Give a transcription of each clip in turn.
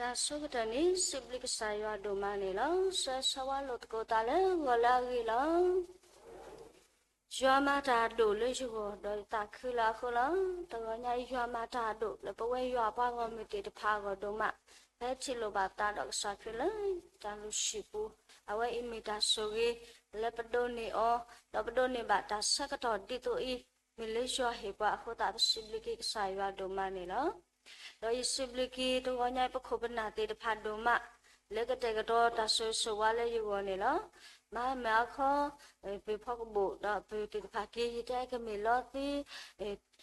တၢ်ဆိကတၢၢ်န့ၣ် စံးဘျုးကစၢ်ယွၤဒိၣ်မးန့ၣ်လီၤ. ဆၢဂ့ၤဆၢဝါလိာ်သကိးသးလၢဂီၤလၢအဂ့ၤလီၤ. ယွၤမၤတၢ်ဒိၣ်လၢယဂီၢ် ဒီးယသးခုလၢအဃိလီၤ. တဂီၤညါအံၤ ယွၤမၤတၢ်ဒိၣ်လၢပဝဲယွၤအပှၤဂီၢ်မုၢ်သ့ၣ်တဖၣ်အဂီၢ်ဒိၣ်မး, ဖဲထံၣ်လိာ်ဘၣ်ပသးဒီးကစၢ်ခရံာ်လၢတၢ်လုၢ်ဟံၣ်ပူၤ, အဝဲအံၤမ့ၢ်တၢ်ဆိၣ်ဂ့ၤ လၢပဒိးန့ၢ်အီၤ, ဒီးပဒိးန့ၢ်ဘၣ်တၢ်ဆၢကတီၢ်ဒ်သိးအံၤ, မ့ၢ်လၢယွၤဟ့ၣ်ပှၤအဃိသတး ပစံးဘျုးက့ၤကစၢ်ယွၤဒိၣ်မးန့ၣ်လီၤ. ဒီးယစံးဘျုးက့ၤတဂီၤညါအံၤ ပခိၣ်ပနၢ်သ့ၣ်တဖၣ်ဒိၣ်မး လၢကတဲာ်ကတီၤတၢ်ဆိၣ်ဂ့ၤဆိၣ်ဝါလၢယဂီၢ်န့ၣ်လီၤ. မၤမၢအခီ ပဖီကဘိၣ်ဒီးပသ့ၣ်တဖၣ်က့ၤ ယတဲကမ့ၢ်လီၤသု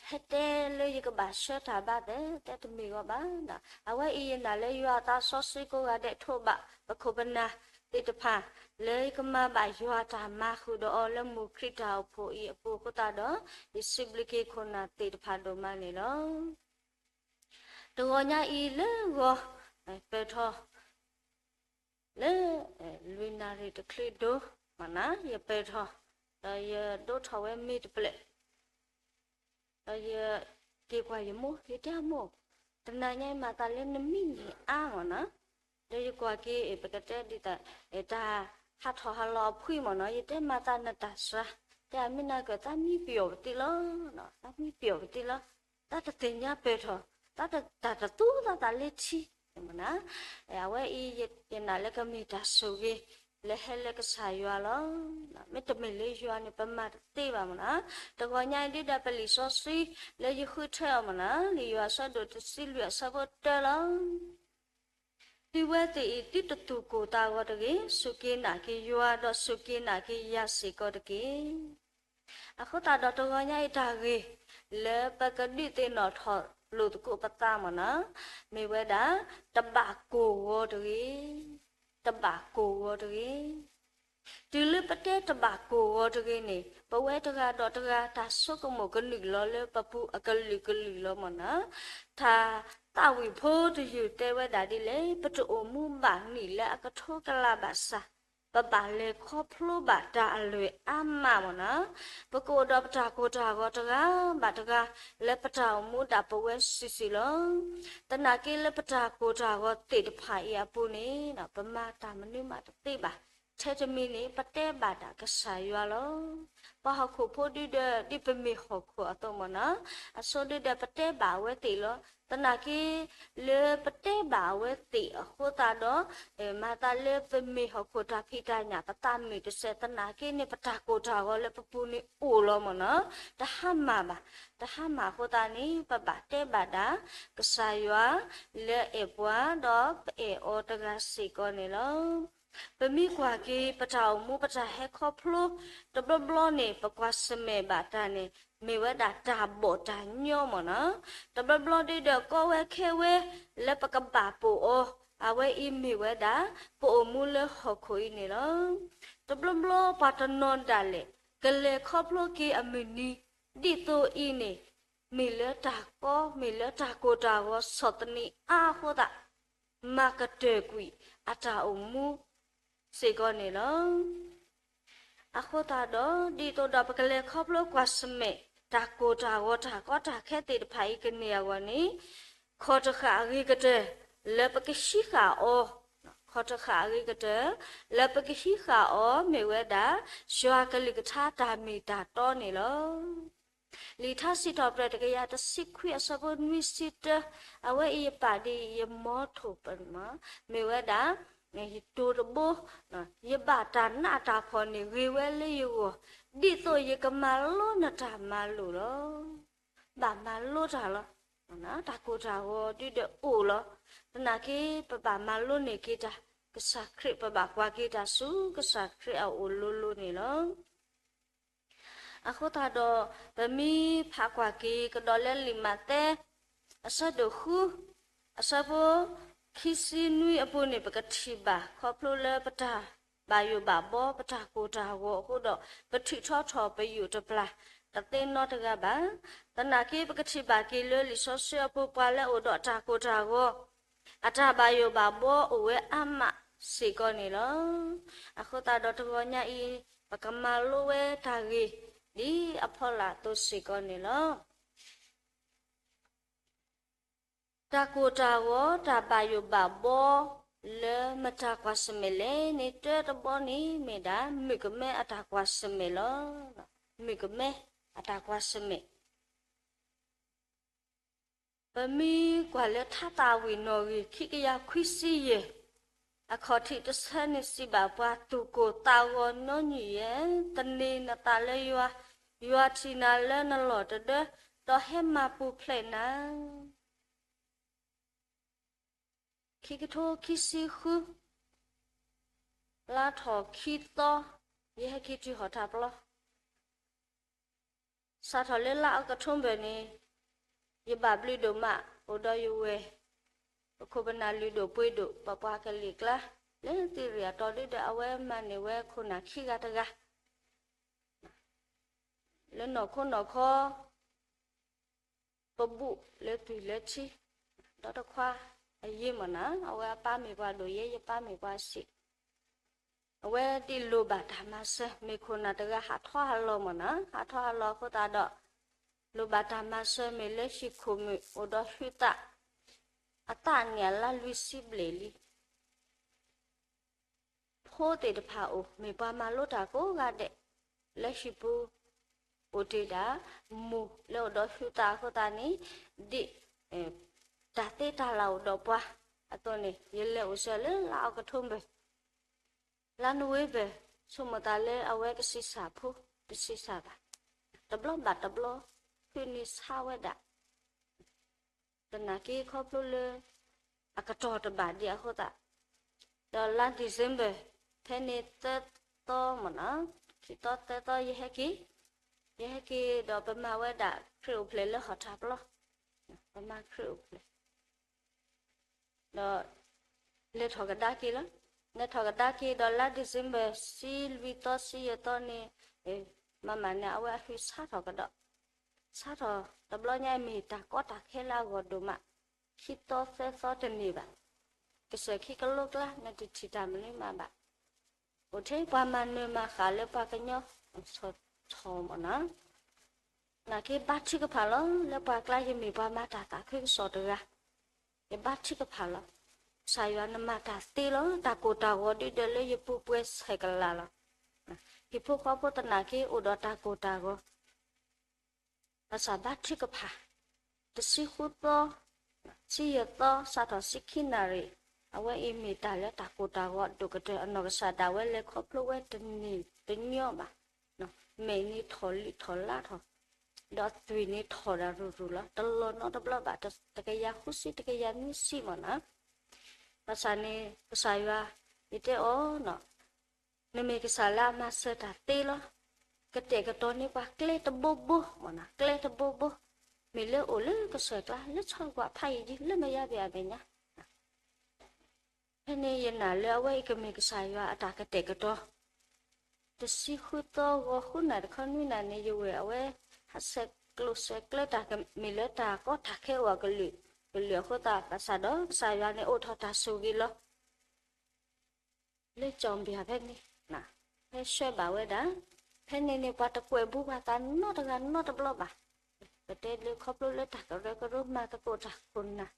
ဟဲတဲလၢယကဘၣ်ဆှၢတၢ်ဘါသဲး တဲတမ့ၢ်ဂီၢ်ဘၣ်. အဝဲအံၤယနာ်လၢယွၤအသးစီဆှံကိးဂၤဒဲးထိးဘၣ် ပခိၣ်ပနၢ်သ့ၣ်တဖၣ် လၢယကမၤဘၣ်ယွၤတၢ်မၤဃုာ်ဒီးအီၤလၢမုၢ်ခရံာ်တၢ်အိၣ်ဖှိၣ်အံၤအပူၤအဃိသတးဒီး ယစံးဘျုးက့ၤခိၣ်နၢ်သ့ၣ်တဖၣ်ဒိၣ်မးန့ၣ်လီၤ. တဂီၤညါအံၤလၢဂီၤ ပၢၢ်ထီၣ် လၢ လွံၢ်နၣ်ရံၣ်တချုးဒိၣ် မနၤ ယပၢၢ်ထီၣ်, ဒီးယဒိးထီၣ်ဝဲမ့ၢ်တဖျၢၣ်, ဒီးယက့ၤကွၢ်ယမိၢ် ယတဲမိၢ်, တနၤညါအံၤမၤသးလၢနမံန့ၢ်အါမနၤ, ဒီးယကွၢ်က့ၤ ပကတဲဒ်သိး တၢ်ဟးထီၣ်ဟးလီၤအဖှံမနၤ, ယတဲမၤသးနတၢ်စှၤ, တဲအမ့ၢ်နၤကၢၢ် သးမံပယီၤပသံလီၤ, သးမံပယီၤပသံလီၤ, သးတသ့ၣ်ညါပၢၢ်ထီၣ်, သးတ တၢ်တသူသးသးလၢထံ မနၤ, အဝဲအံၤ ယနာ်လၢကမ့ၢ်တၢ်ဆိၣ်ဂ့ၤ လၢဟဲလၢကစၢ်ယွၤလီၤ. မ့တမ့ၢ်လၢယွၤန့ၣ် ပမၤတသ့ဘၣ်မနၤ. တဂီၤညါအံၤ ဒုၣ်ဒါပလံာ်စီဆှံ လၢယဃုထၢအီၤမနၤ, လံာ်ယိၤဟၣ်အဆၢဒိၣ်တဆံလွံၢ်အဆၢဖိတၢလီၤ. သုဝဲသ့ၣ်အံၤ သုတသူၣ်ကိၢ်သးဂီၤတဂ့ၤ, စူၢ်က့ၤနာ်က့ၤယွၤ ဒီးစူၢ်က့ၤနာ်က့ၤယၤစ့ၢ်ကီးတက့ၢ်. အဃိသတးဒီးတဂီၤညါအံၤတၢ်ဂ့ၢ် လၢပကဒုးသ့ၣ်နီၣ်ထီၣ်လိာ်သကိးပသးမနၤ, မ့ၢ်ဝဲဒၣ် တဘၣ်ကိၢ်ဂီၤတဂ့ၤ, တဘၣ်ကိၢ်ဂီၤတဂ့ၤ. တုၤလၢပတဲတဘၣ်ကိၢ်ဂီၤတဂ့ၤန့ၣ် ပဝဲတဂၤဒီးတဂၤ တၢ်ဆိကမိၣ်ကနုာ်လီၤလၢပပူၤအကလုာ်ကလုာ်လီၤမနၤ. တၢ်သးဝံၣ်ဖိတယုၢ်တဲဝဲဒၣ်ဒ်လဲၣ်, ပတအိၣ်မူဘၣ်နံၣ်လၢအကထိကလးဘၣ်ဆၣ် ပဘၣ်လဲၤခီဖျိဘၣ်တၢ်အလွဲၢ်အါမးမနၤ. ပကအိၣ်ဒီးပတၢ်ကိၢ်တၢ်ဂီၤတဂၤဘၣ်တဂၤ လၢပတၢ်အိၣ်မူဒၣ်ပဝဲစုာ်စုာ်လီၤ. သနာ်က့လၢပတၢ်ကိၢ်တၢ်ဂီၤသ့ၣ်တဖၣ်အံၤအပူၤန့ၣ် ပမၤတၢ်မနုၤမးတသ့ဘၣ်. ထဲတမံၤန့ၣ် ပတဲဘၣ်ဒၣ်ကစၢ်ယွၤလီၤ. ပှၤဟီၣ်ခိၣ်ဖိဒုဒီး ဒ်ပမ့ၢ်ဟီၣ်ခိၣ်အသိးမနၤ, အဆိဒုဒီး ပတဲဘၣ်အဝဲသ့ၣ်လီၤ. သနာ်က့ လၢပတဲဘၣ်အဝဲသ့ၣ်အဃိသတးဒီး မၤသးလၢပမ့ၢ်ဟီၣ်ခိၣ်တၢ်ဖံးတၢ်ညၣ် ပသးမုာ်တစဲး သနာ်က့န့ၣ် ပတၢ်ကိၢ်တၢ်ဂီၤလၢပပူၤန့ၣ်အိၣ်လီၤမနၤ, တဟါမၢ်ဘၣ်. တဟါမၢ်အဃိသတးန့ၣ် ပဘၣ်တဲဘၣ်ဒၣ် ကစၢ်ယွၤ လၢအဲၣ်ပှၤ ဒီးပအဲၣ်အီၤတဂၤစ့ၢ်ကီးန့ၣ်လီၤ. ပမ့ၢ်ကွၢ်က့ၤ ပတၢ်အိၣ်မူ ပတၢ်ဟဲခီဖျိ တဘျီဘျီန့ၣ် ပကွၢ်ဆၢၣ်မဲာ်ဘၣ်တၢ်န့ၣ် မ့ၢ်ဝဲဒၣ်တၢ်ဘီၣ်တၢ်ညီမနၤ. တဘျီဘျီဒုဒီး ကီဝဲခဲဝဲ လၢပကဘၣ်ပိာ်အီၤ, အဝဲအံၤမ့ၢ်ဝဲဒၣ် ပအိၣ်မူလၢဟီၣ်ခိၣ်အံၤန့ၣ်လီၤ. တဘျီဘျီပှၤတနီၤဒၣ်လဲာ် ကလဲၤခီဖျိက့ၤအမုၢ်နံၤ ဒ်သိးအံၤန့ၣ် မ့ၢ်လၢတၢ်ကီ မ့ၢ်လၢတၢ်ကိၢ်တၢ်ဂီၤဆီၣ်သနံးအါအဃိသတး မၤကတၢၢ်ကွံာ်အတၢ်အိၣ်မူစ့ၢ်ကီးန့ၣ်လီၤ. အဃိသတးဒီး ဒ်သိးဒီးပကလဲၤခီဖျိကွၢ်ဆၢၣ်မဲာ် တၢ်ကိၢ်တၢ်ဂီၤ တၢ်ကီတၢ်ခဲသ့ၣ်တဖၣ်အံၤကန့ၢ်အဂီၢ်န့ၣ် ခီၣ်တဃာ်အဂ့ၤကတၢၢ် လၢပကဟံးဃာ်အီၤ, ခီၣ်တဃာ်အဂ့ၤကတၢၢ် လၢပကဟံးဃာ်အီၤ မ့ၢ်ဝဲဒၣ် ယွၤကလုၢ်ကထါတၢ်မ့ၢ်တၢ်တီန့ၣ်လီၤ. လံာ်ထါစံးထီၣ်ပတြၢၤ တကယၤတဆံခွံ အဆၢဖိနွံဆံတၢ, အဝဲအံၤယပာ်ဒ်အံၤ ယမီထိၣ်ပမး, မ့ၢ်ဝဲဒၣ် ယတိၤတဘိ, ယဘၣ်တၢ်နးတၢ်ဖှီၣ်န့ၣ် ဂ့ၤဝဲလၢယဂီၢ်, ဒ်သိးယကမၤလိနတၢ်မၤလိာ်လီၤ. ဘၣ်မၤလိတၢ်လီၤ. တၢ်ကိၢ်တၢ်ဂီၤဒုဒီးအိၣ်လီၤ. သနာ်က့ ပဘၣ်မၤလိန့ၢ်က့ၤတၢ် ကစၢ်ခရံာ် ပဘၣ်ကွၢ်က့ၤတၢ်ဆူကစၢ်ခရံာ်အအိၣ်လိၤလိၤန့ၣ်လီၤ. အဃိသတးဒီး ပမ့ၢ်ဖးကွၢ်က့ၤကဒီးလၢလံာ်မးသဲ အဆၢဒိၣ်ဃု အဆၢဖိ ခံဆံနွံအပူၤန့ၣ် ပကထံၣ်ဘၣ် ခီဖျိလၢပတၢ်ဘၣ်ယိၣ်ဘၣ်ဘီ ပတၢ်ကိၢ်တၢ်ဂီၤအဃိဒီး ပထုးထီထီၣ်ပယိာ်တပျၢ် တသ့နီတဂၤဘၣ်. သနာ်က့ ပကထံၣ်ဘၣ်က့ၤလၢလံာ်စီဆှံအပူၤ ပှၤလၢအအိၣ်ဒီးတၢ်ကိၢ်တၢ်ဂီၤ အတၢ်ဘၣ်ယိၣ်ဘၣ်ဘီအိၣ်ဝဲအါမးစ့ၢ်ကီးန့ၣ်လီၤ. အဃိသတးဒီးတဂီၤညါအံၤ ပကမၤလိဝဲတၢ်ဂ့ၢ် ဒ်အဖီလာ်အသိးစ့ၢ်ကီးန့ၣ်လီၤ. တၢ်ကိၢ်တၢ်ဂီၤ တၢ်ဘၣ်ယိၣ်ဘၣ်ဘီ လၢမတၤကွၢ်ဆၢၣ်မဲာ်လဲၣ်န့ၣ် တၢတဘီန့ၣ်မ့ၢ်ဒၣ် မုၣ်ကမဲအတၢ်ကွၢ်ဆၢၣ်မဲာ်လီၤ. မုၣ်ကမဲအတၢ်ကွၢ်ဆၢၣ်မဲာ် ပမ့ၢ်ကွၢ်လၢထါသးဝံၣ်နီၣ်ဂံၢ် ခံကယၤခွံဆံယဲၢ် အခီၣ်ထံးတဆၢန့ၣ် စံးဘၣ်ပှၤ သူၣ်ကိၢ်သးဂီၤညီနုၢ်ယဲၢ်, သန့ၤနသးလၢယွၤ, ယွၤထံၣ်နၤလၢနလီၢ်တဒၢ, ဒီးဟဲမၤပူၤဖျဲးနၤ ခံကထိခံဆံဃု လါထီၣ်ခံသီ ယဟဲက့ၤတုၤဟီၣ်ထၢၣ်ပျီ စးထီၣ်လၢလါအီးကထိဘၢၣ်န့ၣ် ယဘၣ်ဘျုးဒိၣ်မး အိၣ်ဒီးယဝဲၢ် ပခိၣ်ပနၢ်လုၢ်ဒိၣ်ပှ့ၤဒိၣ် ပပှၤကလုာ်အကျါ လၢသုးရ့ၣ်အတီၤဒုဒီး အဝဲမၤန့ၢ်ဝဲခိၣ်နၢ်ခံဂၤတဂၤ လၢနီၢ်ခိနီၢ်ခီ ပဘူၣ်လၢသွံၣ်လၢထံ ဒီတခွါအယ့မၢ်နၤ, အဝဲအပၢ်မ့ၢ်ပှၤဒိၣ်ယဲ ယပၢ်မ့ၢ်ပှၤဆံး, အဝဲဒ်လိၣ်ဘၣ်တၢ်မၤစၢၤ မ့ၢ်ခိၣ်နၢ်တဂၤဟးထီၣ်ဟးလီၤမၢ်နၤ, ဟးထီၣ်ဟးလီၤအဃိသတးဒီး လိၣ်ဘၣ်တၢ်မၤစၢၤမ့ၢ်လၢဟံၣ်ခိၣ်မုၣ်အိၣ်ဒီးဟုသး, အသးန့ၣ်အလါလွံၢ်ဆံဘျဲၣ်လံ ဖိသ့ၣ်တဖၣ်အိၣ် မ့ၢ်ပှၤမၤလိတၢ်ကိးဂၤဒဲး လၢဟံၣ်ပူၤ အိၣ်တ့ၢ်ဒၣ် မိၢ်လၢအိၣ်ဒီးဟုသးအဃိသတးန့ၣ် ဒ် တၢ်သ့တၢ်လၢ်အိၣ်ဒီးပှၤအသိးန့ၣ် ယလဲၤအိၣ်စၢၤလၢလါအီးကထိဘၢၣ် လါနိၣ်ဝ့ဘၢၣ် ဆိကမိၣ်သးလၢအဝဲကဆံးစၢ်ဖိ တဆံးစၢ်ဘၣ်, တဘျီဘၣ်တဘျီ ဖုန့ၢ်ဆါဝဲဒၣ် သနာ်က့ခီဖျိလၢ အကတီၢ်တဘၣ်ဒံးအဃိသတး, ဒီးလါဒံၣ်စ့ဘၢၣ် ဖဲန့ၣ်သၢသီမၢ်နၤ, ခံသီသၢသီ ယဟဲက့ၤ, ယဟဲက့ၤဒီးပမၤဝဲဒၣ်ခရံာ်အိၣ်ဖျဲၣ်လၢဟီၣ်ထၢၣ်ပျီ, ပမၤခရံာ်အိၣ်ဖျဲၣ် ဒီး လဲၤထီၣ်ကဒါက့ၤလီၤ. လဲၤထီၣ်ကဒါက့ၤဒီးလါဒံၣ်စ့ဘၢၣ် ဆံလွံၢ်သီဆံယဲၢ်သီန့ၣ် မၤမးန့ၣ် အဝဲအဟုဆါထီၣ်ကဒီး, ဆါထီၣ်တဘျီညါအံၤမ့ၢ်တၢ်ကီတၢ်ခဲလၢအဂီၢ်ဒိၣ်မး, ခံသီသၢသီတန့ၢ်ဘၣ်, ကစၢၢ်ခံကလိကျါ နတထံၣ်တၢ်မနုၤမးဘၣ် အိၣ်ထဲပှၤမၤနၢၤမၤဃၣ်လၢပှၤကညီ ဆီၣ်ထီၣ်မၢ်နၤ, နာ်က့ဘါထုကဖၣ်လီၤ လၢပှၤကျါ ယမ့ၢ်ပှၤမၤတၢ်သးခုကစီၣ်တဂၤ, ယဘါထုကဖၣ်လီၤ. ကစၢ်ယွၤနမၤတၢ်သ့လီၤ, တၢ်ကိၢ်တၢ်ဂီၤဒုဒီးလၢယပူၤပှဲၤဆဲးကလးလီၤ. ဟံၣ်ဖိဃီဖိသနာ်က့အိၣ်ဒီးတၢ်ကိၢ်တၢ်ဂီၤ ဘၣ်ဆၣ်ဘါထုကဖၣ်, တဆံဃုသီ, ဆံယဲၢ်သီ စးထီၣ်ဆံခံနၣ်ရံၣ်, အဝဲအံၤမ့ၢ်တၢ်လၢတၢ်ကိၢ်တၢ်ဂီၤဒိၣ်ကတၢၢ်အနီၢ်ကစၢ်ဒၣ်ဝဲလဲၤခီဖျိဝဲတန့ၢ်တညီဘၣ်. မဲာ်န့ၣ်ထီၣ်လံထီၣ်လါထီၣ်, ဒီးသွံၣ်န့ၣ်ထီၣ်ဒၣ်ရူၤရူၤလီၤ. တလီၢ်နီတဘျီဘၣ် တကယၤဃုဆံ တကယၤနွံဆံမၢ်နၤ. ဘၣ်ဆၣ်န့ၣ် ကစၢ်ယွၤ ယတဲအီၤ နမ့ၢ်ကစၢ်လၢအမၤစၢၤတၢ်သ့လီၤ. ကတဲာ်ကတီၤန့ၢ်ပှၤကျဲတဘိဘိမၢ်နၤ, ကျဲတဘိဘိ, မ့ၢ်လၢအိၣ်လၢကစၢၢ်ကျါ လၢဆီကွၢ်ဖးယံာ်ယံာ် လၢမဲာ်ညါဘ့ၣ်အမဲာ်ညါ ဖဲန့ၣ်ယနာ်လၢအဝဲအံၤကမ့ၢ်ကစၢ်ယွၤအတၢ်ကတဲာ်ကတီၤ တဆံဃုသီဂီၤဃုနၣ်တခီနွံနၣ်န့ၣ် ယဝဲၢ်အဝဲ ဟးဆဲးကျိးဆဲးကျၢတၢ်ကမ့ၢ်လၢတၢ်ကီတၢ်ခဲအိၣ်အကလုာ် ကလုာ်အဃိသတး ဘၣ်ဆၣ်ဒီးကစၢ်ယွၤန့ၣ်အိးထီၣ်တၢ်ဆိၣ်ဂ့ၤလီၤ လၢကၠီၣ်ဘံၣ်ဖဲန့ၣ် ဟဲဆှၢဘၣ်ဝဲဒၣ် ဖဲန့ၣ်န့ၣ် ပှၤတကွဲးဘူးပှၤသးနီတဂၤနီတဘျီဘၣ်. ပတဲလၢခီဖျိလၢတၢ်ကရၢကရိမၤသကိးတၢ်ခိၣ်နၢ်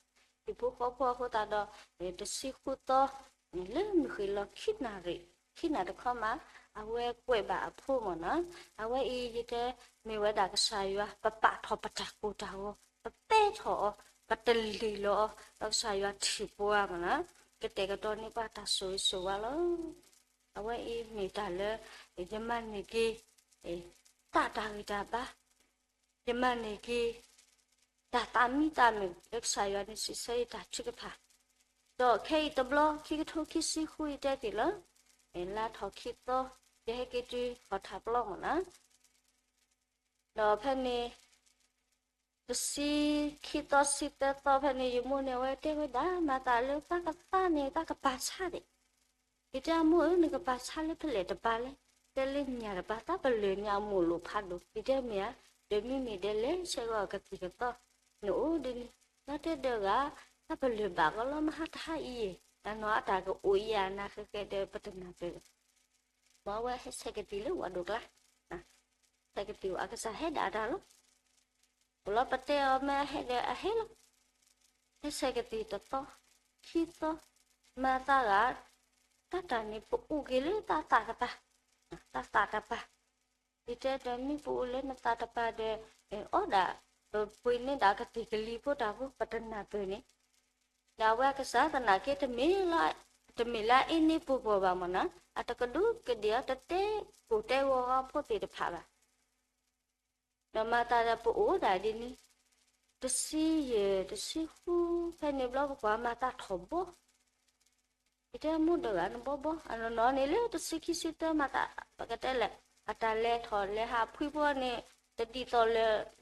ဟံၣ်ဖိဃီဖိအဃိသတးဒီး တဆံဃုသီ လၢမုၢ်ဃ့ၢ်လီၤ ခံနၣ်ရံၣ် ခံနၣ်တခီမး အဝဲကွဲးဘၣ်အဖိမၢ်နၤ. အဝဲအံၤယတဲ မ့ၢ်ဝဲဒၣ်ကစၢ်ယွၤ ပပာ်ထီၣ်ပတၢ်ကိၢ်တၢ်ဂီၤ ပပဲထီၣ်အီၤ ပတလံာ်လီၤအီၤ ဒီးကစၢ်ယွၤထံၣ်ပှၤမၢ်နၤ ကတဲာ်ကတီၤန့ၢ်ပှၤတၢ်ဆိၣ်ဂ့ၤဆိၣ်ဝါလီၤ. အဝဲအံၤမ့ၢ်တၢ်လၢ ယမၤန့ၢ်က့ၤ တၢ်တၢ်ဂံၢ်တၢ်ဘါ ယမၤန့ၢ်က့ၤ တၢ်သးမံသးမုာ် လၢကစၢ်ယွၤန့ၣ်စံးဆၢယတၢ်ထုကဖၣ်, ဒီးခဲအံၤတဘျီ ခံကထိခံဆံဃုအံၤတဲတ့ၢ်လီၤ. လါထီၣ်ခံသီ ယဟဲက့ၤတုၤဟီၣ်ထၢၣ်ပျီမၢ်နၤ, ဒီးဖဲန့ၣ် တဆံခံသီဆံသၢသီဖဲန့ၣ် ယမိၢ်န့ၣ် အဝဲတဲဝဲဒၣ် မၤသးလၢသးကသါန့ၣ် သးကပာ်ဆါဒံး, ယတဲအမိၢ်ဧၢ နကပာ်ဆါလၢဖဲလဲၣ်တပၤလဲၣ်, တဲလၢညၣ်တပၤ သးပလၢၢ်န့ၣ်အမိၢ်လိာ်ဖးဒိၣ်, ယတဲမ့ၢ်ဧါ, ဒီးမ့မ့ၢ်ဒဲးလဲၤဆဲးဂီၤကသံၣ်ကသီ နအိၣ်ဒ်န့ၣ်, ဒီးတဲဒီးဂၤ သးပလၢၢ်ဘၣ်ကီလီၤ မဟါတဟါအံၤ, တၢ်နီၢ်အတၢ်ကအိၣ်ယၤနၤဃဲဃဲဒီး ပတနၢ်ပၢၢ်လၢၤ မ်အဝဲဟဲဆဲးကသံၣ်လၢဝၤဒိၣ်ကျါ, ဆဲးကသံၣ်ဝဲအကစၢ်ဟဲဒၣ်တၢ်လီၤ, အိၣ်လီၤပတဲအီၤမ့ၢ်အဟဲဒီးအဟဲလီၤ, ဟဲဆဲးကသံၣ်တသီ, ခံသီ, မၤသးဂၤ, တၢ်တၢ်န့ၣ် ပအိၣ်က့ၤလၢတၢ်သးကပၤ, တၢ်သးတပၤ, ယတဲဒီးမ့ၢ်ပအိၣ်လၢနသးတပၤဒီး အီၣ်ဒၣ် ပပှ့ၤန့ၢ်ဒၣ်ကသံၣ်ကလံၤဖိတၢ်ဖိ ပတနၢ်ပၢၢ်န့ၣ်, ဒီးအဝဲအကစၢ်သနာ်က့ တမ့ၢ်လၢ, တမ့ၢ်လၢအအ့န့ၢ်ပူၤပှီၤဘၣ်မၢ်နီၤ, အတကဒူးကဒ့ၣ်အီၤ တတဲကိၢ်တဲဂီၤအဖိသ့ၣ်တဖၣ်ဘၣ်. ဒီးမၤသးဒီးပအိၣ်ဒၣ်ဒ်န့ၣ်, တဆံယဲၢ် တဆံဃု, ဖဲန့ၣ်ဘျီပကွၢ်မၤသးထီၣ်ဘီ, ယတဲမိၢ်ဒီးဂၤနဘီဘီ, အနီၢ်နီၢ်န့ၣ်လၢတဆံခံဆံသၢမၤသး ပကတဲလဲၣ်, အတၢ်လဲၤထီၣ်လဲၤဟးဖှံဖိန့ၣ် တဒ်သိး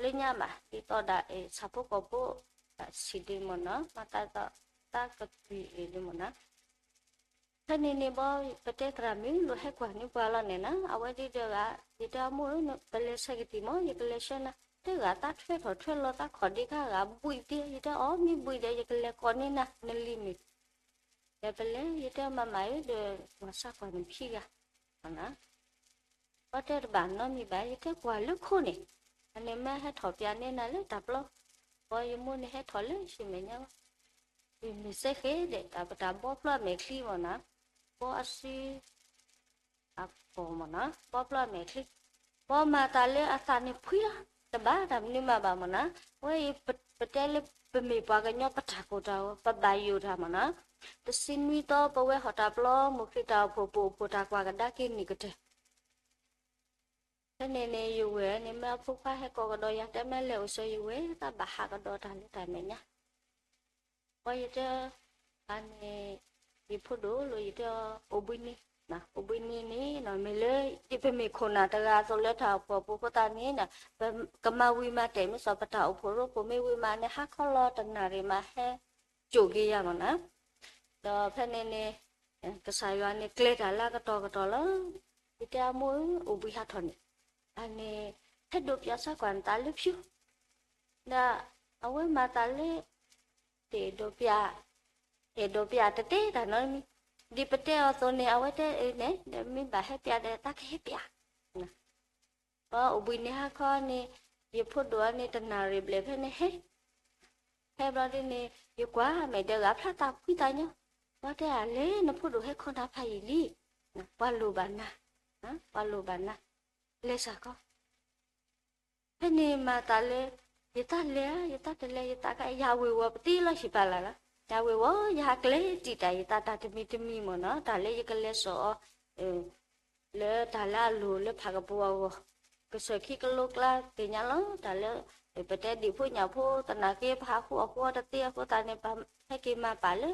လၢညါဘၣ်, ဒ်သိးဒၣ် ဆၣ်ဖိကီၢ်ဖိ ဆံးဒ်မၢ်နီၤ, မၤသးသးကသွံၣ်အံၤဒ်မၢ်နီၤ. ဖဲန့ၣ်န့ၣ်ဘီ ပတဲသရၣ်မုၣ်လိာ်ဟဲကွၢ်န့ၢ်ပှၤလီၤန့ၣ်နီၤ, အဝဲဒ်ဒီးဂၤ, ယတဲအမိၢ်ဧၢ ပလဲၤဆဲးကသံၣ်မၢ် ယကလဲၤဆှၢနၤ, တဲဂၤသးထွဲထီၣ်ထွဲလီၤသးခီၣ်ဒ့ခါဂၤဘှံးသ့, ယတဲအီၤမ့ၢ်ဘှံးဒီး ယကလဲၤကိးန့ၢ်နၤ နလံာ်မ့ၢ် ဒီးပလဲၤ ယတဲမၤမၤဧၢဒီး ကွၢ်စၢ်ကွၢ်န့ၣ်ခံဂၤ, ဘီတဲတဘၣ်နီတမံၤဘၣ် ယတဲကွၢ်လၢခိန့ၣ်, အန့ၣ်မ့ၢ်ဟဲထီၣ်ပၠးန့ၢ်နၤလၢတၢ်ပျီ, ဘီယမိၢ်န့ၣ်ဟဲထီၣ်လၢယမဲာ်ညါလီၤ, ယမ့ၢ်စဲဃဲဒီး တၢ်ပတၢ်ဘီဖျီအမဲာ်ချံမၢ်နီၤ, ဘီအစု အကီၢ်မၢ်နီၤ, ဘီဖျီအမဲာ်ချံ, ဘီမၤသးလၢအသးန့ၣ်ဖှံလီၤ, တဘၣ်တၢ်မနုၤမးဘၣ်မၢ်နီၤ, အဝဲအံၤ ပတဲလၢပမ့ၢ်ပှၤကညီပတၢ်ကိၢ်တၢ်ဂီၤ ပဘၣ်ယိၣ်တၢ်မၢ်နီၤ, တဆံနွံသီပဝဲဟီၣ်တၢ်ပျီ မိၢ်ခရံာ်တၢ်အိၣ်ဖှိၣ်ပအိၣ်ဖှိၣ်တၢ်ကွၢ်ကဒါက့ၤန့ၣ်ကတၢၢ် ဖဲန့ၣ်န့ၣ် ယဝဲၢ်န့ၣ် မ့ၢ်အဖိခွါဟဲကိးကဒီးယၤ တဲမ့ၢ်လဲၤအိၣ်ဆၢယဝဲၢ် တၢ်ဘၣ်ဟးကဒီးတၢ်လၢတၢ်မဲာ်ညါ, ဘီယတဲ, အန့ၣ်, ယဖိဒိၣ်လီၤ ယတဲအီၤ အိၣ်ဘှံးနံၤ, အိၣ်ဘှံးနံၤန့ၣ် မ့ၢ်လၢ ဒ်ပမ့ၢ်ခိၣ်နၢ်တဂၤအသိးလၢတၢ်အိၣ်ဖှိၣ်အပူၤအဃိသတးန့ၣ် ပကမၤဝံၤမၤတဲာ် မ့ၢ်စီၤပတၢ်အိၣ်ဖှိၣ်ရိဖှိၣ်မ့ၢ်ဝံၤမးန့ၣ် ဟါခီလီၤတနၣ်ရံၣ်မးဟဲ ကၠိၣ်က့ၤယၤမၢ်နီၤ, ဒီးဖဲန့ၣ်န့ၣ် ကစၢ်ယွၤန့ၣ် ကျဲၤတၢ်လၢအကတီၢ်ကတီၢ်လီၤ. ယတဲအမိၢ်ဧၢ အိၣ်ဘှံးဟးထီၣ်န့ၣ်, အန့ၣ် ဟဲဒိးပၠးစၢ်ကွၢ်နသးလၢဖၠူ, ဒီးအဝဲမၤသးလၢ တအဲၣ်ဒိးပၠး, အဲၣ်ဒိးပၠးတတဲတၢ်နီတမံၤ, ဒ်ပတဲအီၤအသိးန့ၣ် အဝဲတဲအၢန့ၣ် ဒီးမ့ၢ်ဘၣ်ဟဲပၠးဒီးသးကဟဲပၠး ပှၤအိၣ်ဘှံးနံၤဟါခီန့ၣ် ယဖိဒိၣ်အီၤန့ၣ် တနၣ်ရံၣ်ဘျဲၣ်ဖဲန့ၣ်ဟဲ, ဟဲဘျီဒ်န့ၣ် ယကွၢ်မဲာ်ဒီးဂၤဖျါသးဖှံသးညီ, ပှၤတဲအလဲၤ နဖိဒိၣ်ဟဲခီနၤဖးယံာ်လံ, ပှၤလိၣ်ဘၣ်နၤ, ပှၤလိၣ်ဘၣ်နၤ, လဲၤစၢ်ကီး. ဖဲန့ၣ်မၤသးလၢ ယတၢ်လဲၤဧါ ယတၢ်တလဲၤ ယသးကါ ယဟးဝ့ၤဝီၤပသံလီၤဟံၣ်ပာ်လၢ်လီၤ, ယဟးဝ့ၤဝီၤ ယဟးကျဲၤတံာ်တာ်ယသးတၢ်တမံၤတမံၤမၢ်နီၤ, တၢ်လၢယကလဲၤစိာ်အီၤ လၢတၢ်လၢအလိၤလၢဖးကပူၤအဂီၢ်, ကစၢၢ်ခံကလိကျါသ့ၣ်ညါလီၤ, တၢ်လၢ ပတဲဒံၣ်ဖိညၣ်ဖိသနာ်က့ ပဟးဃုအီၣ်ဃုအီတသ့အဃိသတးန့ၣ် ပဟဲက့ၤမၤပာ်လၢ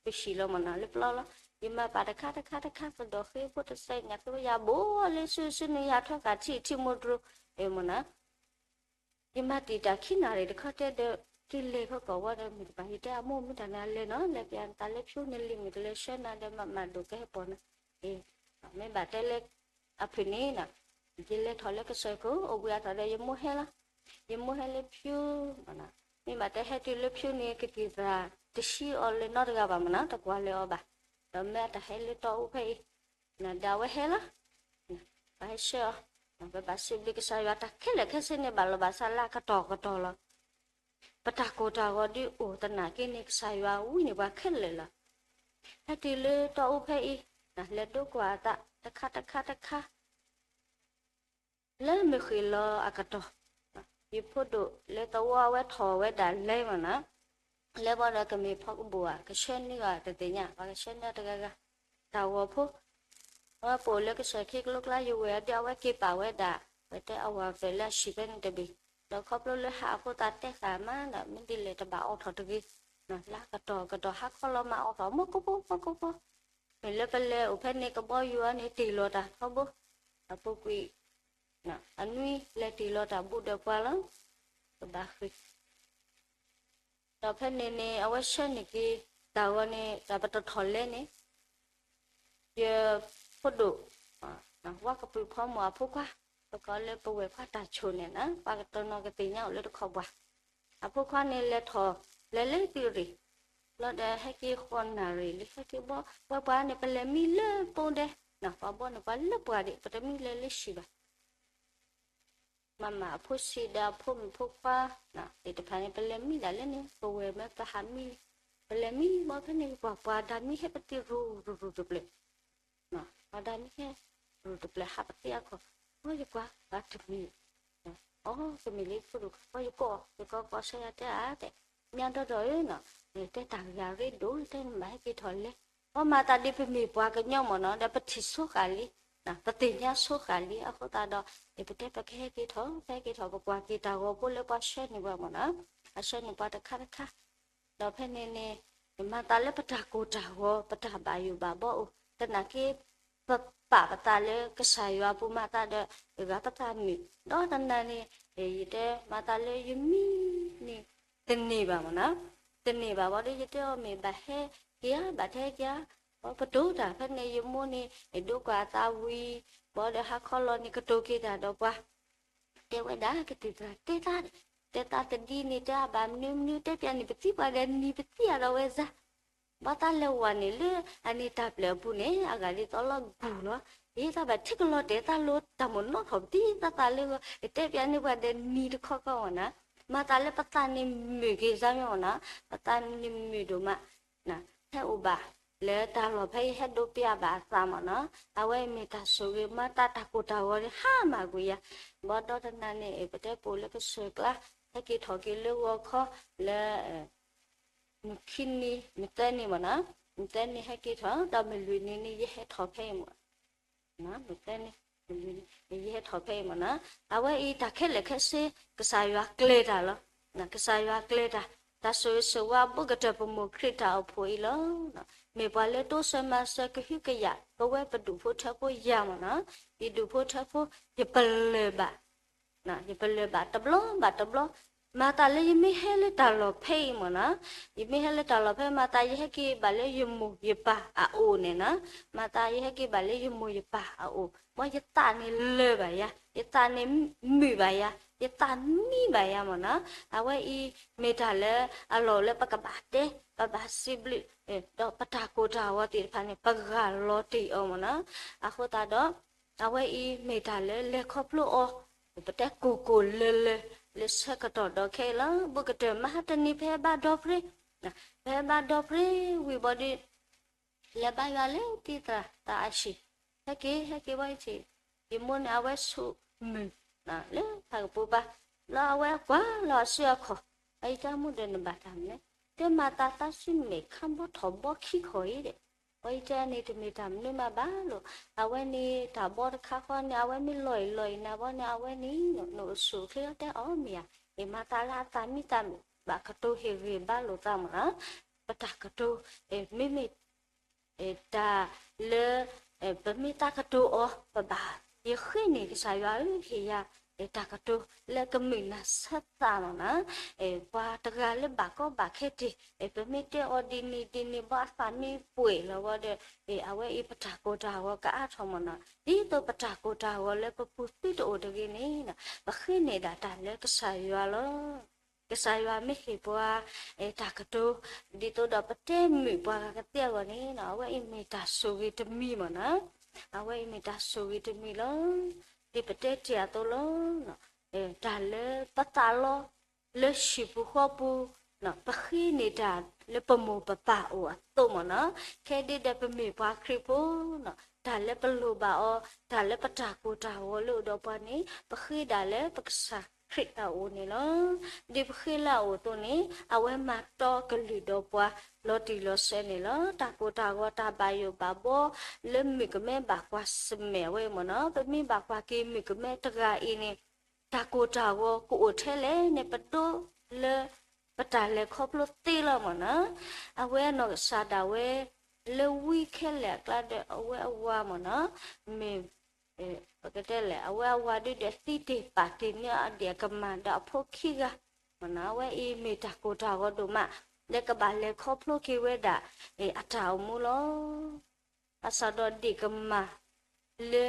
ပဟံၣ်လီၤမၢ်နီၤ လၢပျီလီၤ, ယမၤပာ်တခါတခါတခါ ကဒီးဃ့ဖိတစဲးညၣ်ဃ့ဖိယၤဘိလၢစုစုန့ၣ် ယဟးထီၣ်ဃာ်ထံၣ်ထံၣ်မိၢ်တြိၤ မၢ်နီၤ ယမၤတံာ်တာ်ခံနၣ်ရံၣ်တခီတဲဒီး တုၤလဲၤဖဲကီၢ်ဝီဒီးမုၢ်တပၤ ယတဲအမိၢ်မ့ၢ်တၢ်န့ၣ်လဲၤနီၤ လဲၤပျးနသးလၢဖျိန့ၣ်လံမ့ၢ်ကလဲၤဆှၢနၤဒီးမၤမၤဒိၣ်ကဟဲပိာ်နၤ, မ့ၢ်ဘၣ်တဲလၢ အဖုၣ်န့ၣ်နီၤ, ယလဲၤထီၣ်လၢကစၢၢ်ခိၣ် အိၣ်ဘှံးအါထီၣ်ဒီးယမိၢ်ဟဲလီၤ, ယမိၢ်ဟဲလၢဖျိ, မ့ၢ်ဘၣ်တဲဟဲတုၤလၢဖျိန့ၣ် ကသံၣ်သရၣ်တဆှံအီၤလၢၤနီတဂၤဘၣ်မၢ်နီၤ တကွၢ်လၢၤအီၤဘၣ်, ဒီးမ့ၢ်အတၢ်ဟဲလၢတီအူဖဲအံၤ ဒီးအဝဲဟဲလီၤ, ပှၤဟဲဆှၢအီၤ, ပဘၣ်စံးဘျုးကစၢ်ယွၤ တၢ်ခဲလၢာ်ခဲဆ့န့ၣ် ဘၣ်လီၤဘၣ်စးလၢအကတီၢ်ကတီၢ်လီၤ. ပတၢ်ကိၢ်တၢ်ဂီၤဒုးအိၣ်သနာ်က့န့ၣ် ကစၢ်ယွၤဝံန့ၢ်ပှၤခဲလၢာ်လီၤ. ဟဲတုၤလၢတီအူဖဲအံၤ, လဲၤဒိကွၢ်အသး တခါတခါတခါ လၢမုၢ်ဃ့ၢ်လီၤအကတီၢ်, ယဖိဒိၣ်လၢသဝီအဝဲထီၣ်ဝဲဒၣ်လဲၤမၢ်နီၤ, လဲၤဘီဒီးကမ့ၢ်ဖီကဘိၣ်ဧါ ကဆှၢနုာ်ဂၤတသ့ၣ်ညါ ပှၤကဆှၢနုာ်တဂၤဂၤ, တၢ်ဂီၤဖိ, အဝဲပအိၣ်လၢကစၢၢ်ခံကလိကျါ ယဝဲၢ်အဒုး အဝဲက့ၤပာ်ဝဲဒၣ် ပတဲအဝၤကၢၣ်လၢအဆံၣ်ဖဲန့ၣ်တဘ့ၣ်, ဒီးခီဖျိလၢဟးအဃိသတးတဲဃာ်မးဒီး မ့ၢ်ဒ်လဲၣ်တဘၣ်အိးထီၣ်တဂ့ၤ, လၢအကတီၢ်ကတီၢ်ဟးခီလီၤမၤအိးထီၣ် မိၢ်ကိဖိ မိၢ်ကိဖိ မ့ၢ်လၢပလဲၤအိၣ်ဖဲန့ၣ် ကဘီယူၤအီၤန့ၣ် တ့ၢ်လီၤတၢ်ထီဘိ, အပူၤကွံာ်, အနွံလဲၤတ့ၢ်လီၤတၢ်ဘူးဒီးပှၤလီၤ, ကဘၣ်ဃ့ၢ်, ဒီးဖဲန့ၣ်န့ၣ် အဝဲဆှၢန့ၢ်က့ၤ တၢ်ဂီၤန့ၣ် တၢ်ပတထီၣ်လဲၤန့ၣ် ယဖိဒိၣ်, ဝါကပုာ်ဖီမိၢ်အဖိခွါ, ပကိးလၢပဝဲၢ်ခွါတၢ်ဆိၣ်န့ၣ်နီၤ ပှၤကတနီၤကသ့ၣ်ညါအိၣ်လၢတခီပှၤ, အဖိခွါန့ၣ်လဲၤထီၣ် လဲၤလၢသုးရ့ၣ်, လီၤဒီးဟဲက့ၤဃိးနၣ်ရံၣ်လံ ဟဲက့ၤဘီ ပှၤပှၤန့ၣ် ပလဲၤမံလၢပိဒဲ, ပှၤဘီန့ၣ်ပှၤလၢပှၤဒံး ပတမံလဲၤလၢဆံးဘၣ် ပမၤအဖိဆံးဒီးအဖိမုၣ်ဖိခွါသ့ၣ်တဖၣ်န့ၣ် ပလဲၤမံဒၣ်လၢန့ၣ် ပဝဲၢ်မၢပဟးမံ, ပလဲၤမံဘီဖဲန့ၣ် ပကွၢ်ပှၤဒါမံဟဲပသံရူၤရူၤရူၤတဖျၢၣ်, ပှၤဒါမံဟဲရူၤတဖျၢၣ်ဟးပသံအခိၣ်, အီယကွၢ်ပှၤတမံၤ, အီတမံၤလၢခိၣ်ဒိၣ် အီယကိး ယကိးကိးဆၢယၤတဲဧါတဲ, ညါဒီးဒီးဧၢနီၤ, တဲတၢ်ဂ့ၢ်အရ့ဒိၣ် တဲနဘၣ်ဟဲက့ၤထီၣ်လဲၤ, ပမၤသးဒ်ပမ့ၢ်ပှၤကညီမ့ၢ်နီၤ ဒီးပထံၣ်ဆိဃာ်လံ, ပသ့ၣ်ညါဆိဃာ်လံ အဃိသတးဒီး ပတဲပကဟဲက့ၤထီၣ် ပဟဲက့ၤထီၣ် ပကွၢ်က့ၤတၢ်ဂီၤဖိလၢပှၤဆှၢန့ၢ်ပှၤမ့ၢ်နီၤ, အဆှၢန့ၢ်ပှၤတခါတခါ ဒီးဖဲန့ၣ်န့ၣ် မၤသးလၢပတၢ်ကိၢ်တၢ်ဂီၤ ပတၢ်ဘၣ်ယိၣ်ဘၣ်ဘီအိၣ် သနာ်က့ ပပာ်ပသးလၢကစၢ်ယွၤပူၤမၤသးဒီး ဂၤပသးမုာ် ဒီးတနၤန့ၣ် ယတဲမၤသးလၢယမံန့ၣ် တန့ၢ်ဘၣ်မ့ၢ်နီၤ, တန့ၢ်ဘၣ်ဘီဒီး ယတဲအီၤမ့ၢ်ဘၣ်ဟဲက့ၤဧါ ဘၣ်တဟဲက့ၤဧါ, ပတိၤတၢ်ဖဲန့ၣ် ယမိၢ်န့ၣ် ဒိကွၢ်အသးဝံၤ ဘီဒီးဟါခီလီၤန့ၣ် ကတိၤက့ၤတၢ်ဒီးပှၤ တဲဝဲဒၣ်ကသံၣ်သရၣ်တဲသး, တဲသးတဒ်န့ၣ် တဲအဘၣ်မနုၤမနုၤ တဲပျးန့ၣ် ပသံပှၤဒီးနံၤ ပသံအဒီးဝဲစါ, ဘီသးလဲၤဝဲန့ၣ်လၢအန့ၣ်တၢ်ပျဲၢ်အပူၤန့ၣ် အဂၤဒ်သိးလီၤဂုၢ်လီၤ, ယသးဘၣ်ထဲကလီၤတဲာ်သးလိတၢ်မိၣ်နီၣ်ထီၣ်ပသံသးသးလၢဂီၢ် တဲပျးန့ၣ်ပှၤဒီးနံၤတခီခီမ့ၢ်နီၤ, မၤသးလၢပသးန့ၣ်မုာ်က့ၤစါမ့ၢ်နီၤ, ပသးန့ၣ်မုာ်ဒိၣ်မး ဟဲအိၣ်ဘၣ်လၢတၢ်လီၢ်ဖဲအံၤ ဟဲဒိးပျးဘၣ်အသးမ့ၢ်နီၤ, အဝဲအံၤမ့ၢ်တၢ်ဆိၣ်ဂ့ၤ မၤသးတၢ်ကိၢ်တၢ်ဂီၤန့ၣ် ဟါမၢ်ကွံာ်ယၤ, ဘီဒီးတနၤန့ၣ် ပတဲပအိၣ်လၢကစၢၢ်ကျါ ဟဲက့ၤထီၣ်က့ၤလၢဂီၤခီ လၢ မုၢ်ခံနံၤ မုၢ်သၢနံၤမ့ၢ်နီၤ, မုၢ်သၢနံၤဟဲက့ၤထီၣ် ဒီးမုၢ်လွံၢ်နံၤန့ၣ် ယဟဲထီၣ်ဖဲအံၤမ့ၢ် မုၢ်သၢနံၤ မုၢ်လွံၢ်နံၤ ယဟဲထီၣ်ဖဲအံၤမ့ၢ်နီၤ, အဝဲအံၤတၢ်ခဲလၢာ်ခဲဆ့ ကစၢ်ယွၤကျဲၤတၢ်လီၤ, ကစၢ်ယွၤကျဲၤတၢ်, တၢ်ဆိၣ်ဂ့ၤဆိၣ်ဝါ ဘူးကတၢၢ်ပမိၢ်ခရံာ်တၢ်အိၣ်ဖှိၣ်အံၤလီၤ, မ့ၢ်ပှၤလၢတိစၢၤမၤစၢၤကဟုကယာ် ပဝဲပဒူၣ်ဖိထၢဖိယၤမ့ၢ်နီၤ, ယဒူၣ်ဖိထၢဖိ ယပလၢၢ်ဘၣ် ယပလၢၢ်ဘၣ်တဘျီဘၣ်တဘျီ, မၤသးလၢယမ့ၢ်ဟဲလၢတၢ်လီၢ်ဖဲအံၤမ့ၢ်နီၤ, ယမ့ၢ်ဟဲလၢတၢ်လီၢ်ဖဲ မၤသးယဟဲက့ၤဘၣ်လၢယမိၢ်ယပၢ်အအိၣ်န့ၣ်နီၤ, မၤသးယဟဲက့ၤဘၣ်လၢယမိၢ်ယပၢ်အအိၣ်, မ်ယသးန့ၣ်လၢာ်ဘၣ်ယၤ, ယသးန့ၣ်မုာ်ဘၣ်ယၤ, ယသးမံဘၣ်ယၤမ့ၢ်နီၤ, အဝဲအံၤမ့ၢ်တၢ်လၢအလီၢ်လၢပကဘၣ်တဲ ပဘၣ်စံးဘျုး ဒီးပတၢ်ကိၢ်တၢ်ဂီၤသ့ၣ်တဖၣ်န့ၣ် ပဂၢ်လီၤတ့ၢ်အီၤမ့ၢ်နီၤ, အဃိသတးဒီး အဝဲအံၤမ့ၢ်တၢ်လၢလဲၤခီဖျိအီၤ, ပတဲကိၢ်ကိၢ်လၢလၢ လၢဆၢကတီၢ်ဒီးခဲအံၤလီၤ, ဘူးကတၢၢ်မဟါတနံၤ ပဟဲဘါဒီဖျ့, ပဟဲဘါဒီဖျ့ဝံၤဘီဒီး လဲၤဘါယွၤလၢတံၢ်သရၣ်သးအဟံၣ်, ဟဲက့ၤ ဟဲက့ၤဝဲအံၤ, ယမိၢ်န့ၣ် အဝဲဆူၣ်မုာ် လၢဖးကပူၤပၤ, လၢအဝဲကွၢ်လီၤအစုအခီၣ်, အအံၤတၢ်မူဒီးနဘၣ်တၢ်မနုၤလဲၣ်, တဲမၤသးသးဆူမဲာ်ခါဘီထီၣ်ဘီခံခီၣ်အံၤဒီး, အအံၤတၢ်န့ၣ်တမ့ၢ်တၢ်မနုၤမးဘၣ်လိာ်, အဝဲန့ၣ်တၢ်ဘီတခါဃီန့ၣ် အဝဲမ့ၢ်လီၤအံၤလီၤအံၤနၤဘီန့ၣ် အဝဲန့ၣ် နအိၣ်ဆူၣ်အိၣ်ချ့လီၤ တဲအီၤမ့ၢ်ဧါ, မၤသးလၢအသးမံသးမုာ် ဘၣ်ကတိၤဟ့ၣ်ဂံၢ်ဘါလိာ်သးမ့ၢ်နီၤ, ပတၢ်ကတိၤ မ့မ့ၢ် တၢ်လၢ ပမ့ၢ်သးကတိၤအီၤ ပဘၣ် ယဃ့န့ၢ်ကစၢ်ယွၤဧၢ ဟ့ၣ်ယၤ တၢ်ကတိၤလၢကမုာ်နၢ်ဆၢသးမ့ၢ်နီၤ, ပှၤတဂၤလၢဘၣ်ကီဘၣ်ခဲတ့ၢ် ပမ့ၢ်တဲအီၤဒ်န့ၣ်ဒ်န့ၣ် ဘီအသးမ့ၢ်ပှဲၤလီၤဝဲဒီး အဝဲအံၤပတၢ်ကိၢ်တၢ်ဂီၤကအါထီၣ်မ့ၢ်နီၤ, ဒ်သိးပတၢ်ကိၢ်တၢ်ဂီၤလၢပပူၤသုတအိၣ်တဂ့ၤန့ၣ် ပဃ့န့ၢ်ဒၣ်တၢ်လၢကစၢ်ယွၤလီၤ. ကစၢ်ယွၤမ့ၢ်ဟ့ၣ်ပှၤ တၢ်ကတိၤ ဒ်သိးဒီးပတဲမုာ်ပှၤဂၤကသ့အဂီၢ်န့ၣ် အဝဲအံၤမ့ၢ်တၢ်ဆိၣ်ဂ့ၤတမံၤမ့ၢ်နီၤ, အဝဲအံၤမ့ၢ်တၢ်ဆိၣ်ဂ့ၤတမံၤလီၤ. ဒ်ပတဲတ့ၢ်အသိးလီၤ. တၢ်လၢပသးလီ လၢဟံၣ်ပူၤဃီပူၤ ပဃ့န့ၢ်တၢ်လၢပမိၢ်ပပၢ်အိၣ်အသိးမ့ၢ်နီၤ, ခဲဒ်ဒီးပမ့ၢ်ပှၤခရံာ်ဖိနီၤ, တၢ်လၢပလိၣ်ဘၣ်အီၤ တၢ်လၢပတၢ်ကိၢ်တၢ်ဂီၤလၢအိၣ်ဒီးပှၤန့ၣ် ပဃ့ဒၣ်လၢပကစၢ်ခရံာ်အအိၣ်န့ၣ်လီၤ. ဒ်ပဃ့လၢအအိၣ်အသိးန့ၣ် အဝဲမၤတီကလုၢ်ဒီးပှၤ လီၤတံၢ်လီၤဆဲးန့ၣ်လီၤ. တၢ်ကိၢ်တၢ်ဂီၤ တၢ်ဘၣ်ယိၣ်ဘၣ်ဘီ လၢမုၣ်ကမဲဘၣ်ကွၢ်ဆၢၣ်မဲာ်ဝဲမ့ၢ်နီၤ, ပမ့ၢ်ဘၣ်ကွၢ်က့ၤမုၣ်ကမဲတဂၤအံၤန့ၣ် တၢ်ကိၢ်တၢ်ဂီၤကအိၣ်ထဲလဲၣ်န့ၣ် ပဒိလၢ ပတၢ်လဲၤခီဖျိသ့လီၤမ့ၢ်နီၤ. အဝဲအနီၢ်ကစၢ်ဒၣ်ဝဲ လၢဝံခဲလၢာ်အကျါဒီးအဝဲအဝၤမ့ၢ်နီၤ, မ့ၢ် ပကတဲလဲၣ် အဝဲအဝၤဒုဒီးသံတ့ၢ်ပာ်တ့ၢ်န့ၢ်အီၤဒံးအကမၢ်ဒီးအဖိခံဂၤမ့ၢ်နီၤ, အဝဲအံၤမ့ၢ်တၢ်ကိၢ်တၢ်ဂီၤဒိၣ်မး လၢကဘၣ်လဲၤခီဖျိက့ၤဝဲဒၣ် အတၢ်အိၣ်မူလီၤ. ဘၣ်ဆၣ်ဒီးဒံးကမၢ် လၢ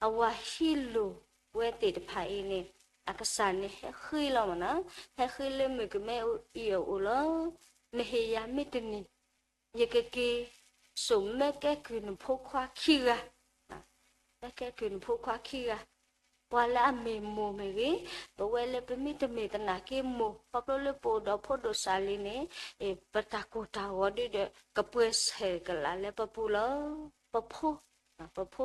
အဝၤဟံးလိၢ်ဝဲသ့ၣ်တဖၣ်အံၤန့ၣ် အကစၢ်န့ၣ်ဟဲဃ့လီၤမ့ၢ်နီၤ, ဟဲဃ့လၢမုၣ်ကမဲအံၤအအိၣ်လီၤ. နဟ့ၣ်ယၤမ့ၢ်တန့ၢ် ယကက့ၤစိာ်မၢကဲကုၢ်နဖိခွါခံဂၤ, မၢကဲကုၢ်နဖိခွါခံဂၤ, ပှၤလၢအမ့ၢ်မိၢ်မ့ၢ်ဂ့ၤ, ပဝဲလၢပမ့ၢ်တမ့ၢ်သနာ်က့မိၢ် ခီဖျိလၢပအိၣ်ဒီးဖိဒိၣ်စးလံန့ၣ်, ပတၢ်ကိၢ်တၢ်ဂီၤဒုဒီး ကပှဲၤဆဲးကလးလၢပပူၤလီၤ. ပဖိ, ပဖိ,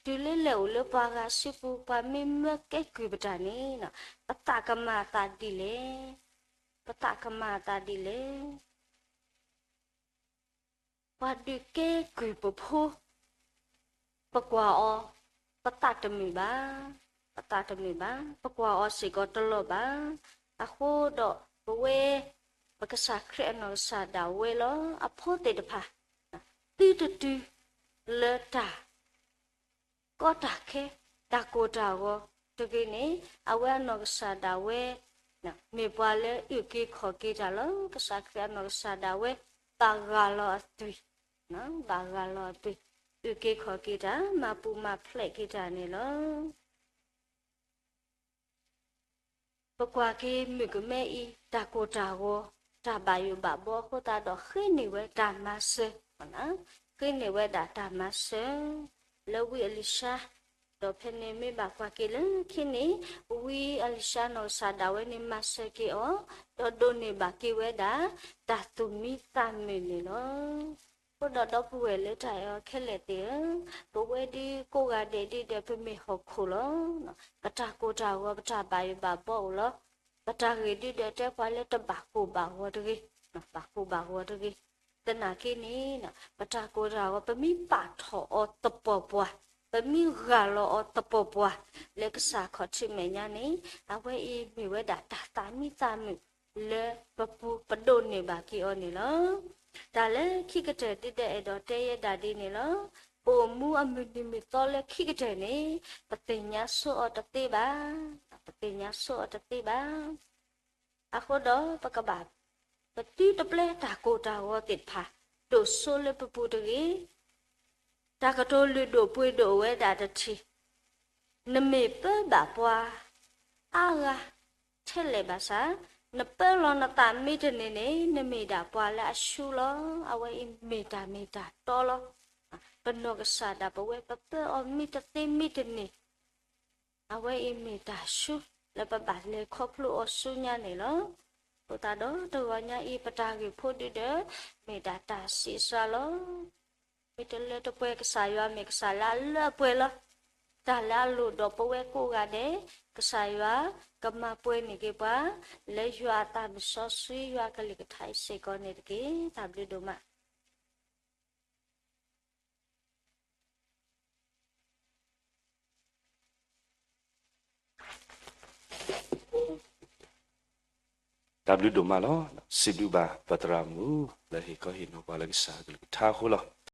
တုၤလၢလဲၤအိၣ်လၢပှၤဂၤစုပူၤ ပှၤမ့ၢ်မၢကဲကုၢ်ပတၢ်န့ၣ်, ပသးကမၤအသးဒ်လဲၣ်, ပသးကမၤအသးဒ်လဲၣ်. ပှၤဒုးကဲကုၢ်ပဖိ, ပကွၢ်အီၤ, ပသးတမုာ်ဘၣ်, ပသးတမုာ်ဘၣ်, ပကွၢ်အီၤစ့ၢ်ကီးတလီၤဘၣ်. အဃိဒီးပဝဲ, ပကစၢ်ခရံာ်အနီၢ်ကစၢ်ဒၣ်ဝဲလီၤ. အဖိသ့ၣ်တဖၣ်, သုတတုၤလၢတၢ် ကီတၢ်ခဲ, တၢ်ကိၢ်တၢ်ဂီၤတဂ့ၤန့ၣ်, အဝဲအနီၢ်ကစၢ်ဒၣ်ဝဲ မ့ၢ်ပှၤလၢအုၣ်က့ၤခီၣ်က့ၤတၢ်လီၤ. ကစၢ်ခရံာ်အနီၢ်ကစၢ်ဒၣ်ဝဲ ဘၣ်ဂၢ်လီၤအသွံၣ်, ဘၣ်ဂၢ်လီၤအသွံၣ်, အုၣ်က့ၤခီၣ်က့ၤတၢ်, မၤပူၤမၤဖျဲးက့ၤတၢ်န့ၣ်လီၤ. ပကွၢ်က့ၤမုၣ်ကမဲအံၤ တၢ်ကိၢ်တၢ်ဂီၤ, တၢ်ဘၣ်ယိၣ်ဘၣ်ဘီအဃိသတးဒီး ဃ့န့ၢ်ဝဲတၢ်မၤစၢၤ, ဃ့န့ၢ်ဝဲဒၣ်တၢ်မၤစၢၤ လၢဝံအ့လံၡါ, ဒီးဖဲန့ၣ်မ့ၢ်ဘၣ်ကွၢ်က့ၤလၢခံန့ၣ်, ဝံအ့လံၡါနီၢ်ကစၢ်ဒၣ်ဝဲန့ၣ်မၤစၢၤက့ၤအီၤ, ဒီးဒိးန့ၢ်ဘၣ်က့ၤဝဲဒၣ် တၢ်သူၣ်မံသးမုာ်န့ၣ်လီၤ. အဃိဒီးဒီပုၢ်ဝဲၢ်လၢတၢ်အဲၣ်အီၤခဲလၢာ်သ့ၣ်ဧၢ, ပဝဲဒၣ်ကိးဂၤဒဲးဒ်ဒီးပမ့ၢ်ဟီၣ်ခိၣ်လီၤ. ပတၢ်ကိၢ်တၢ်ဂီၤ ပတၢ်ဘၣ်ယိၣ်ဘၣ်ဘီအိၣ်လီၤ. ပတၢ်ဂ့ၢ်ဒ်ဒီးတဲပှၤလၢတဘၣ်ကိၢ်ဘၣ်ဂီၤတဂ့ၤ, ဘၣ်ကိၢ်ဘၣ်ဂီၤတဂ့ၤ. သနာ်က့န့ၣ်, ပတၢ်ကိၢ်တၢ်ဂီၤ ပမ့ၢ်ပာ်ထီၣ်အီၤသပှၢ်ပှၢ်, ပမ့ၢ်ဂၢ်လီၤအီၤသပှၢ်ပှၢ်, လၢကစၢ်ခီၣ်ထံးမဲာ်ညါန့ၣ်, အဝဲအံၤမ့ၢ်ဝဲဒၣ်တၢ်သူၣ်မံသးမုာ် လၢပပူၤပဒိးန့ၢ်ဘၣ်က့ၤအီၤန့ၣ်လီၤ. တၢ်လၢခံကတၢၢ်ဒ်ဒီးအဲၣ်ဒိးတဲယဲဒၣ်ဒ်န့ၣ်လီၤ. ပအိၣ်မူအမုၢ်နံၤမုၢ်သီလၢခံကတၢၢ်န့ၣ်, ပသ့ၣ်ညါဆိအီၤတသ့ဘၣ်, ပသ့ၣ်ညါဆိအီၤတသ့ဘၣ်. အဃိဒီးပကဘၣ် ပသုတပျဲတၢ်ကိၢ်တၢ်ဂီၤသ့ၣ်တဖၣ် ဒိၣ်စိလၢပပူၤတဂ့ၤ. တၢ်ကတိၤလုၢ်ဒိၣ်ပှ့ၤဒိၣ်ဝဲဒၣ်တထံၣ်, နမ့ၢ်ပၢဘၣ်ပှၤအါဂၤထဲလဲၣ်ဘၣ်ဆၣ်, နပၢလီၤနသးမ့ၢ်တန့ၢ်န့ၣ် နမ့ၢ်ဒၣ်ပှၤလၢအဆူလီၤ. အဝဲအံၤမ့ၢ်တၢ်မ့ၢ်တၢ်တီလီၤ. ပနီၢ်ကစၢ်ဒၣ်ပဝဲ ပပၢအီၤမ့ၢ်တသ့မ့ၢ်တန့ၢ် အဝဲအံၤမ့ၢ်တၢ်ဆူလၢပဘၣ်လဲၤခီဖျိအီၤဆူညါန့ၣ်လီၤ. အဃိသတးဒီးတဂီၤညါအံၤ ပတၢ်ဂ့ၢ်ဖိဒုဒီး မ့ၢ်ဒၣ်တၢ်ဆံးစှၤလီၤ. မ့ၢ်တလၢတပှဲၤ ကစၢ်ယွၤမ့ၢ်ကစၢ်လၢအလၢအပှဲၤလီၤ. တၢ်လၢအလိၣ်ဒီးပဝဲကိးဂၤဒဲး ကစၢ်ယွၤကမၤပှဲၤန့ၢ်က့ၤပှၤ လၢယွၤအသးမုၢ်စီဆှံ ယွၤကလုၢ်ကထါအံၤစ့ၢ်ကီးန့ၣ်တက့ၢ်. တၢ်ဘျုးဒိၣ်မး. တၢ်ဘျုးဒိၣ်မးလီၤ. စံးဘျုးဘၣ်ပသရၣ်မုၣ် လၢဟ့ၣ်ခီဟ့ၣ်နီၤပှၤလၢကစၢ်အကလုၢ်ကထါအဃိလီၤ.